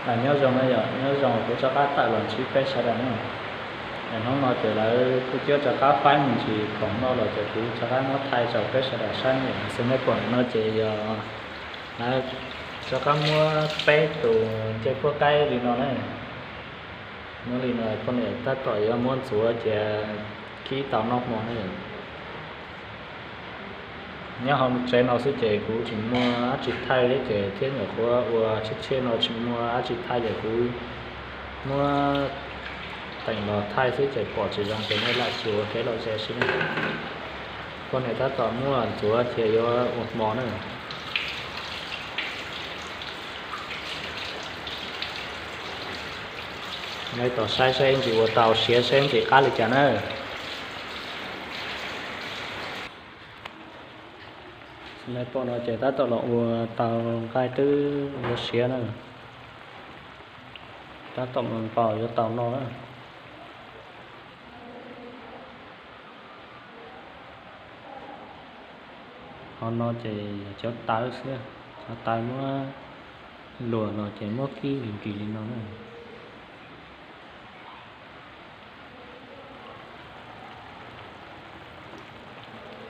Nyob zoo na yom, nyob zoo kuv rov qab tawm los ntsib peb sawv daws na. Hnub no ces lawv kuj twb rov qab faib me ntsis khoom no los ces kuv rov qab muab thaij rau peb sawv daws saib ne. Xws nej pom no ces yog lawv rov qab muab peb tus ncej puab qaib li no na. Muab li no poj niam tab tom yuav muab ntxuav cia kib tau noj hmo na. Nyob hauv tsev no xwb ces kuv tsis muaj dab tsi thaij thiab ces thiab nyuam qhuav ua tshiab tshiab no tsis muaj dab tsi thaij ces kuv muab teem los thaij xwb ces pom tsis zoo ces nej lam tsis ua kev lom zem siab. Poj niam tab tom muab ntxuav cia yuav ua hmo na. Nej tos saib saib ntsis ua tau siav saib ntxim qab li cas na. Xws nej pom no ces tab tom los ua tau nqaij twb yuav siav na. Tab tom mus npaus yuav tau noj na. Qhov no ces cov tawv xwb, cov tawv muab luam los ces muab kib lim kis li no na.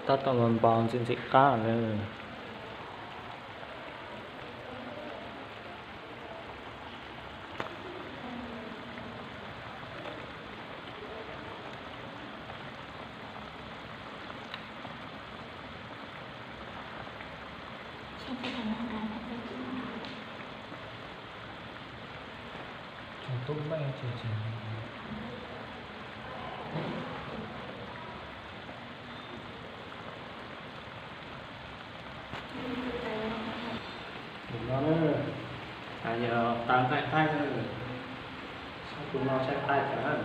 Tab tom npaus ntxim ntxim qab lawm. Tus no na, yog tau nqaij qaib na, saib tus no saib qaib cas.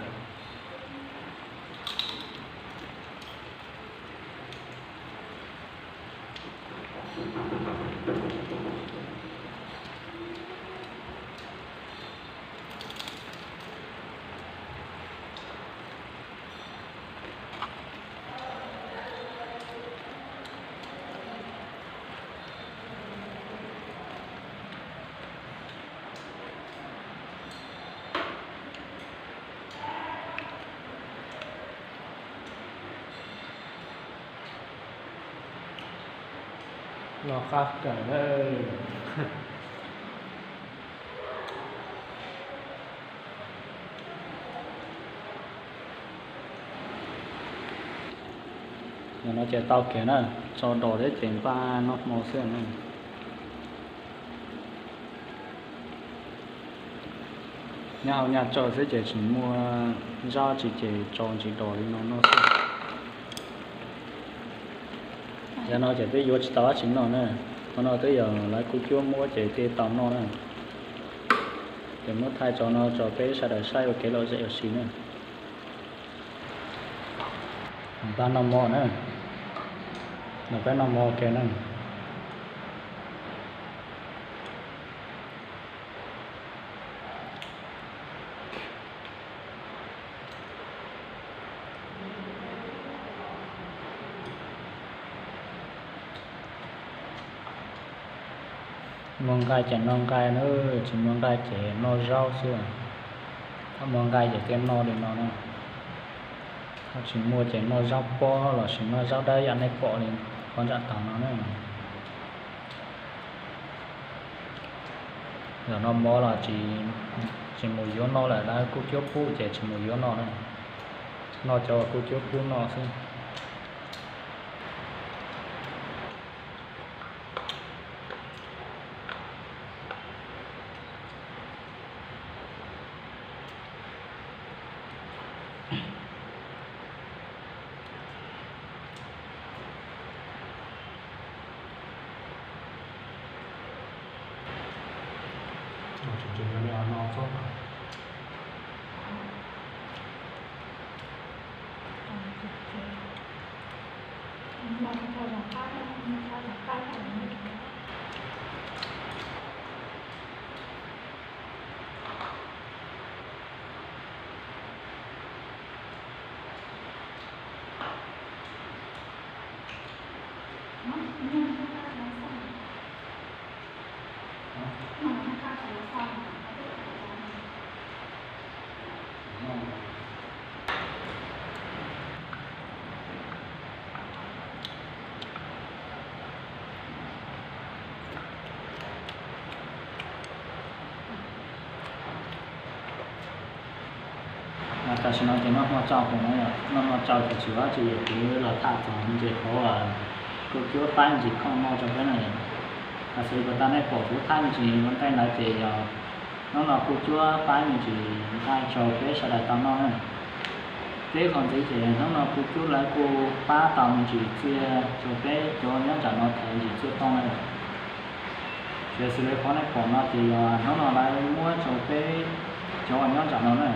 Los qab kawm na. Yog no ces tau kiag na, tso dos thiab ces npaj noj hmo xwb na. Nyob hauv nyaj tso xwb ces tsis muaj zaj tsis ces tso ntsis dos li no noj xwb. Yog no ces twb yuav tsis tau dab tsi noj na. Qhov no twb yog lawv kuj cuab muab ces thiaj tau noj na. Ces muab thaij tso no tso peb sawv daws saib ua kev lom zem ua si na. Npaj noj mov na, npaj noj mov ua ke na. Muaj nqaij ces noj nqaij na, tsis muaj nqaij ces noj zaub xwb. Thaum muaj nqaij ces thiaj noj li no na. Thaum tsis muaj ces noj zaub pob los sis noj zaub dawb yam nej pom li qhov nram tag no na. Zaum no mov los tsis mus yuav noj lawm, lawv kuj cuab pub ces tsis mus yuav noj na. Noj cov uas kuj cuab pub noj xwb. Tam sim no ces noj hmo tsau heev na yom, noj hmo tsau ces tsis ua dab tsi, kuv los tham txog me ntsis qhov kuv cuab pab me ntsis khoom noj rau peb na yom. Xws li puas tas nej pom kuv thaij me ntsis ua ntej ntawd ces yog hnub no kuv cuab pab me ntsis nqaij rau peb sawv daws tau noj na. Teb qhov ntxiv ces hnub no kuv cuab lawv kuj pab tau me ntsis txiaj rau peb cov nyob nram no thaiv me ntsis txiaj tooj na. Ces xws li qhov nej pom no ces yog hnub no lawv muab rau peb cov uas nyob nram no na,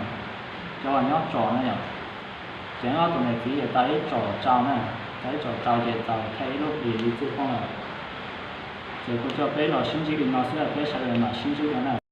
cov uas nyob tsom na yom. Ces ob tug niam txiv ces tau ib tsom tsau na, tau ib tsom tsau ces tau thaij ib lub plis li txiaj tooj lawm. Ces kuv coj peb los sib ntsib li no xwb, peb sawv daws mam sib ntsib dua na.